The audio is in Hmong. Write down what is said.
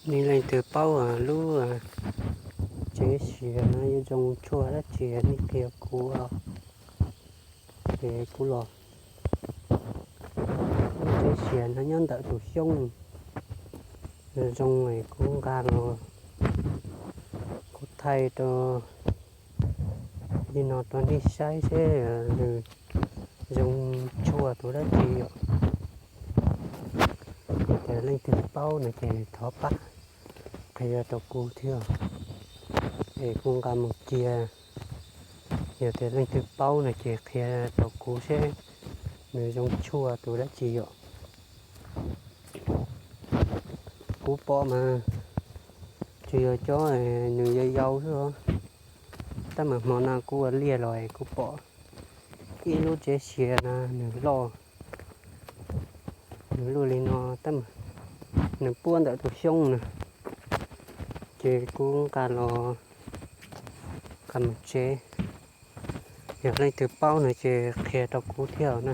Nej leej twg paub lub tsev sia no yuav zoo tshuaj dab tsi nej qhia kuv, ces kuv los. Lub tsev sia no nyob ntawm tus xyoob zoo, kuv nqa los kuv thaij rau li no rau nej saib seb nws zoo tshuaj tus dab tsi yom. Yog tias leej twg paub no ces thov pab qhia rau kuv thiab, es kuv nqa mus cia. Yog tias leej twg paub no ces qhia rau kuv seb nws zoo tshuaj tus dab tsi yom. Kuv pom mas tsuas yog cov nws yau yau xwb os. Tab mas hmo no kuv ua liaj los kuv pom ib lub tsev sia no nws loj, nws luaj li no, nws puab ntawm tus xyoob na. Ces kuv nqa los, nqa mus tsev. Yog leej twg paub no ces qhia rau kuv thiab na.